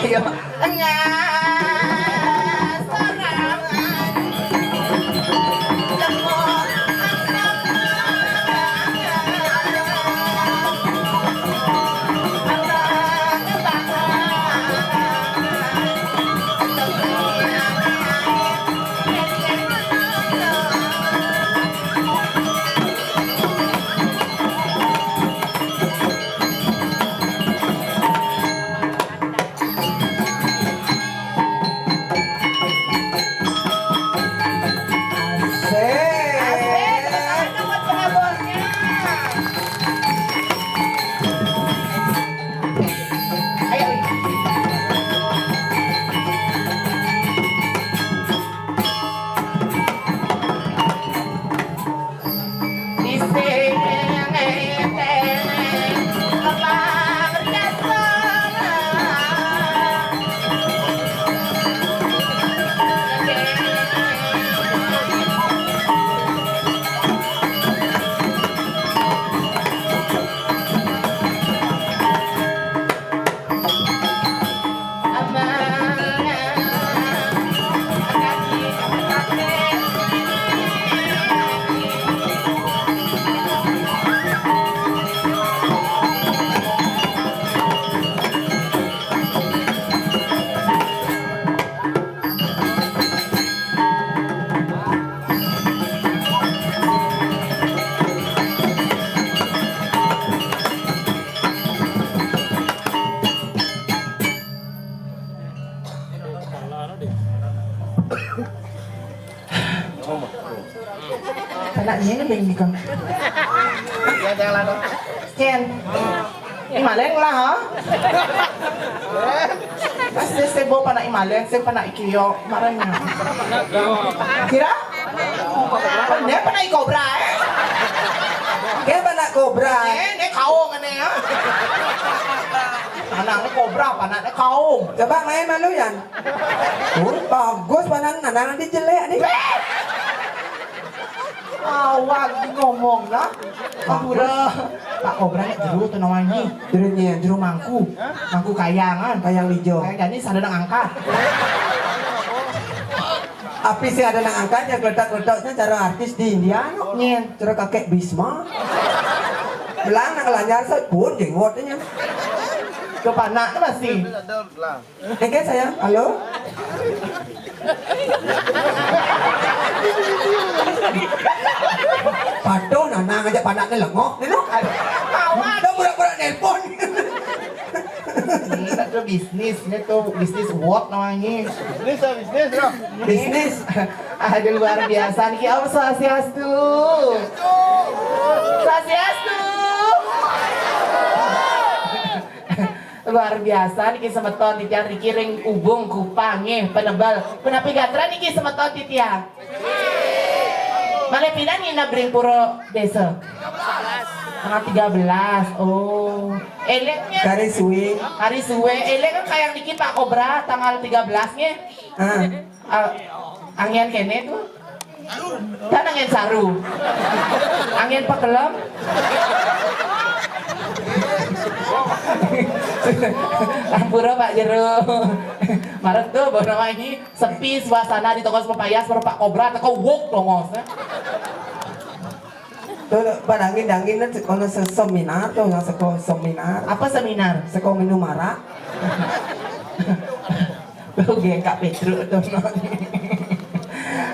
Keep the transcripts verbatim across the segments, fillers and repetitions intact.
Iya. Asik. Asik, tepuk tangan buat penabuhnya. Ayo. Anak ini bingung. Ken. Ini maling lah, ha? Pasti sing bawa panak imaleng, sing panak ikio, marahnya. Kira? Ini panak ikobra, eh? Kayak panak kobra. Eh, ini kaung ini, ya. Panaknya kobra, panaknya kaung. Coba main malu, Yan. Oh, bagus, panaknya nanti jelek nih. Awak ngomong lah. Bagus. Kobra. Pak Kobra nek jero to nawangi. Jero nyen, jero mangku. Mangku kayang kan, kayang ijo. Kayang jani sada nang angkat. Api sing ada nang angkat yang kletak-kletak sing cara artis di India no. Nyen. Cara kakek Bisma. Belang nang kelanjar sa pun jenggot nya. Kepanak tu masih. Engke sayang, halo? Patuh, nah, nah, ngajak panaknya lengok, ni, no? Aduh, kawan. Dah pura-pura nelpon. Ini tak tu bisnis, ni tu bisnis work namanya. Bisnis lah, bisnis lah. Bisnis. Ada luar biasa nih, Om Swastiastu. Swastiastu. Luar biasa niki semeton titiang niki ring Ubung Kupang nggih, Penebel. Punapi gatra niki semeton titiang? Malih pinten nginep ring pura desa? Tanggal tiga belas. Oh. Eling nya? Kari suwe. Kari suwe. Eling kan kayang niki Pak Kobra tanggal tiga belas nggih. Ah. Ah, angian kene tu. Kan angian saru. Angian pekelem. Ampura Pak Jero. Marep tu baru wangi sepi suasana di toko pepayas, baru Pak Kobra teko wok tongos. Tuh, padangin-dangin kan sekolah se-, seminar tuh, yang sekolah seminar. Apa seminar? Sekolah minum arak. Tuh, geng Kak Petruk tuh.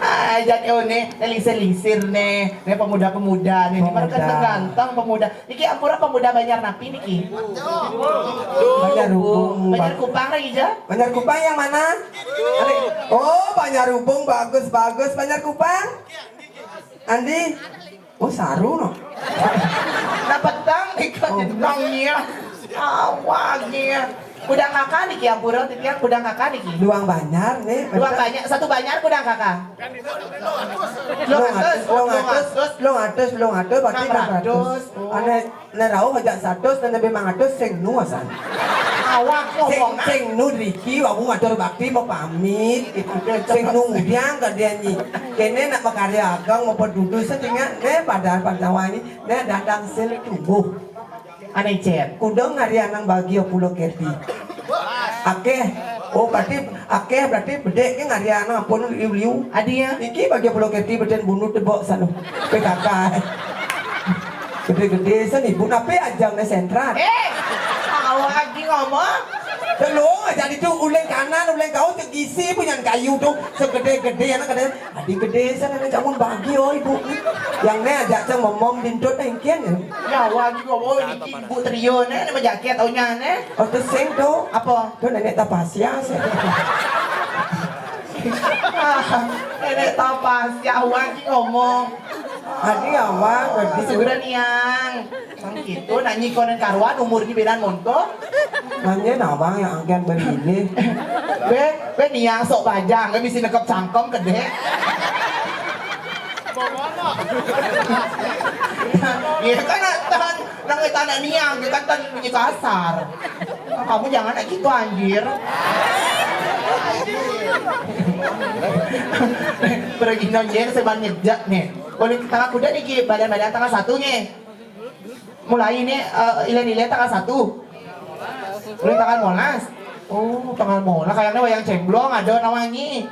Ah, jadi, oh, nih, nih lisir-lisir nih. Nih pemuda-pemuda nih. Pemuda. Mereka ganteng pemuda. Niki ampura pemuda Banjar napi niki? Banjar Hubung. Banjar Kupang lagi, ja? Banjar Kupang yang mana? Oh, Banjar Hubung bagus, bagus. Banjar Kupang? Andi? Oh, saru no. Nah, petang nih, kan, oh, petang nih, ya. Awak nih, ya. Kudang kakak niki ampura, titiang kudang kakak niki. Duang banjar nih. Duang banjar, satu banjar kudang kakak. Telung atus, telung atus, telung atus, berarti enam ratus. Enam ratus. Oh. Ane, ne rauh aja satus, ne lebih mangatus, sing nu asan. Awak sing, ngomong, sing nu driki, wawu matur bakti, mau pamit. Sing nu ngudiang ka dia nyi. Kene nak makarya ageng, mau pedudu setinggal, ne padahal pantawan ini, ne datang sil tumbuh. Ane cep. Kudang hari anang bagi pulau Keti. Akeh. Oh, berarti akeh, berarti bedek ke ngariana apa nu liu-liu. Adi ya. Iki bagi pulau Keti beden bunut debok sanu. P K K. Gede-gede sen ibu nape ajang ne sentrat. Eh, awak lagi ngomong. Telo aja itu uleng kanan, uleng kau tegisi punya kayu tu segede-gede anak kadang. Adi gede sen ada jamun bagi oh ibu. Yang ne ajak cang momom dintut engkian ya. Ya, awak lagi ngomong ini ibu trio ne, nama jaket taunya ne. Oh, tu sing tu. Apa? Tu nenek tapasia sih. Nenek tapasia, awak lagi ngomong. Adi awak berarti. Segera niang. Sang gitu, nanyi konen karuan, umurnya bedan monto. Nanya nawang yang angkian begini. Be, be niang sok bajang, be bisa nekep cangkem kedek. Iya kan, tan, nang itu anak niang, dia kan tan bunyi kasar. Kamu jangan kayak gitu anjir. Pergi nonjen sebanyak jak nih. Boleh tanggal kuda nih, Ki. Badan-badan tanggal satu nih. Mulai nih, eh, ilen-ilen tanggal satu. Mulai tanggal molas. Oh, tanggal molas. Kayaknya wayang cemblong ada nawangi.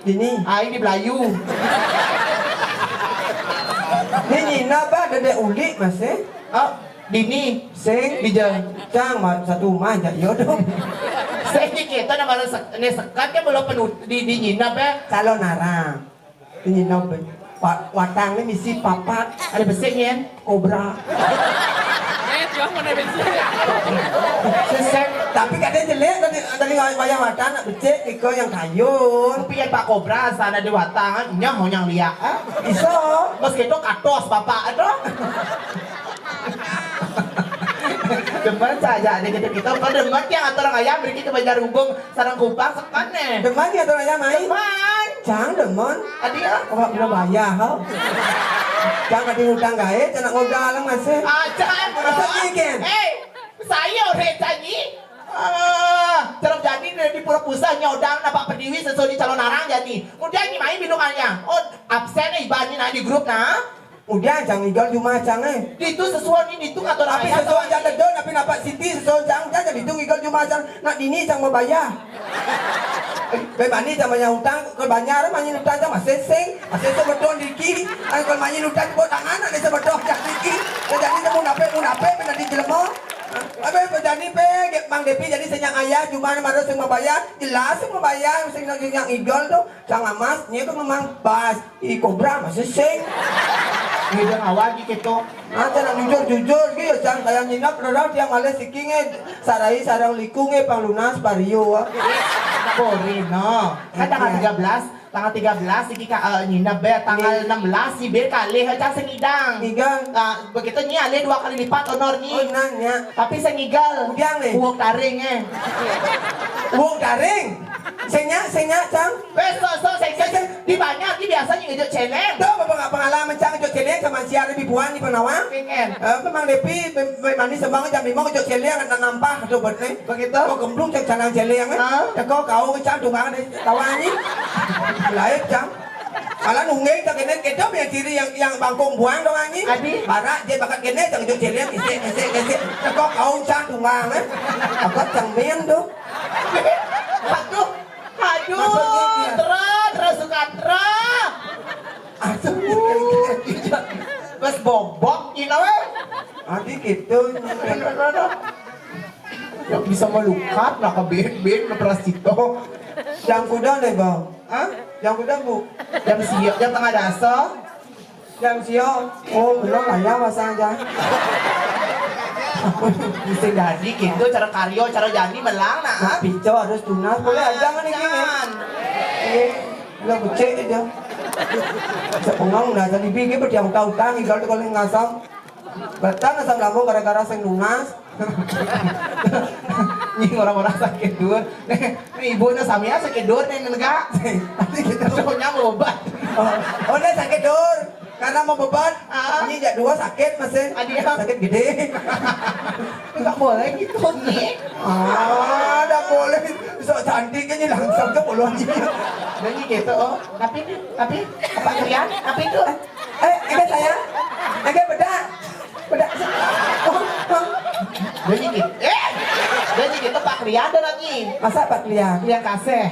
Ini. Ai di Belayu. Ini nyina apa? Ada dek ulik masih. Oh, dini. Sing. Di jalan. Cang, ma-, satu rumah aja, yo dong. Saya kita nama sek-, ini sekat kan belum penuh di, di nyina apa? Calon arang. Ini nobe. Wa-, watang ni misi papat. Ada besik ni kan? Kobra. Eh, cuma mana besik? Sesek. Tapi katanya jelek tadi, tadi wayang watang nak becik, iko yang kayun. Tapi ya Pak Kobra sana di watang kan, nyah mau yang liak, ah. Iso. Mas kita katos bapak tu. Demen saja ada kita kita. Kau demen yang atur ayam beri kita banjar hubung. Sarang Kupang sekan eh. Demen ya tuh ayam main. Demen. Cang demen. Adi ya. Awak belum bayar ha. Cang adi utang gae, cang nak modal masih. Ah, cang. Masa ni kan? Eh, saya orang tadi. Ah, terus jadi dari di Pura Pusat nyodang nampak pediwi sesuai di calon arang jadi. Kemudian ni main bilungannya. Oh, absen eh ibaratnya nah di grup nah. Udah, cang ngigel jumah cang eh. Itu sesuai ni, itu ngatur. Tapi ayat sesuai sama cang ni. Tedo, tapi nampak Siti sesuai cang, cang jadi tu ngigel jumah cang. Nak dini cang mau bayar. Bebani cang banyak utang, kalau banyak orang banyak utang cang masih sing, masih sing betul diki. Kan kalau banyak utang buat tangan, ada sebetul cang diki. Cang jadi temu nape, mu nape, pernah di jelema. Apa yang terjadi pe, Mang Depi jadi senyang ayah, jumah ni marah sing mau bayar, jelas sing mau bayar, sing nak ngigel tu. Cang amas, ni tu memang pas. Ih, kobra masih sing. Ngidang awak lagi gitu. Nah, cang nak jujur-jujur gitu, cang kayak nginap, rara tiang malih siki nge, sarai sarang liku nge, pang lunas, pario, ah. Korina. Kan tanggal tiga belas, tanggal tiga belas siki ka, eh, nginap be, tanggal enam belas si be kalih, cang sing ngidang. Ngidang. Ah, begitu nyi alih dua kali lipat honor nyi. Oh, nanya. Tapi sing ngigel. Udiang nih. Uwuk taring, eh. Uwuk taring. Sing nyak, sing nyak, cang. Wes, sok, sok, sing, sing, sing. Di banyak, di biasanya ngejut celeng. Tuh, apa pengalaman cang ngejut celeng sama si Ari Bibuan di Penawang? Pengen. Eh, memang Depi, mem-, mem-, mandi sembang jam lima ngejut celeng, nak nampah, tuh, buat nih. Begitu? Kok gemblung cang canang celeng, eh? Hah? Teko kau cang tunggang deh, tawa ni. Lain, cang. Malah nungging tak kena, kita punya ciri yang, yang bangkung buang dong, anjing. Adi? Barak, dia bakat kena, cang ngejut celeng, isik, isik, isik. Teko kau cang tunggang, eh? Apa cang main tuh? Aduh, aduh, maksudnya dia? Terus, terus, suka terus. Aduh. Pas bobok, you know, eh? Adi gitu. Aduh, aduh, aduh. Yang bisa melukat, lah, ke ben-ben, ke prasito. Jam kuda nih, Bang. Hah? Jam kuda, Bu? Jam siap, jam tengah dasa. Jam sio, oh, belum lah ya, masa aja. Bisa jadi gitu, cara karyo, cara jadi melang, nah. Pico harus tunas, boleh aja kan ini, ya? Jangan. Iya, udah becek aja. Sepengong, nah, jadi bikin berdiam kau utang, tinggal tuh kalau ngasam. Batang asam lambung gara-gara sing nunas. Nying orang-orang sakit dur. Nih, nih ibu nih samia sakit dur nih, negak. Tapi kita tuh nyamuk obat. Oh, oh, nih sakit dur. Karena mau beban. Ah. Ini jak dua sakit masih. Adi, ya. Sakit gede. Nggak boleh gitu nih. Ah, nggak boleh. Sok cantik ini langsung ke pulau ini. Jadi gitu, oh. Tapi, tapi apa kalian? Tapi itu. Eh, enggak sayang. Enggak bedak. Bedak. Oh, oh. Jadi gitu. Eh, jadi gitu Pak. Ya ada lagi. Masa Pak Liang? Liang kasih.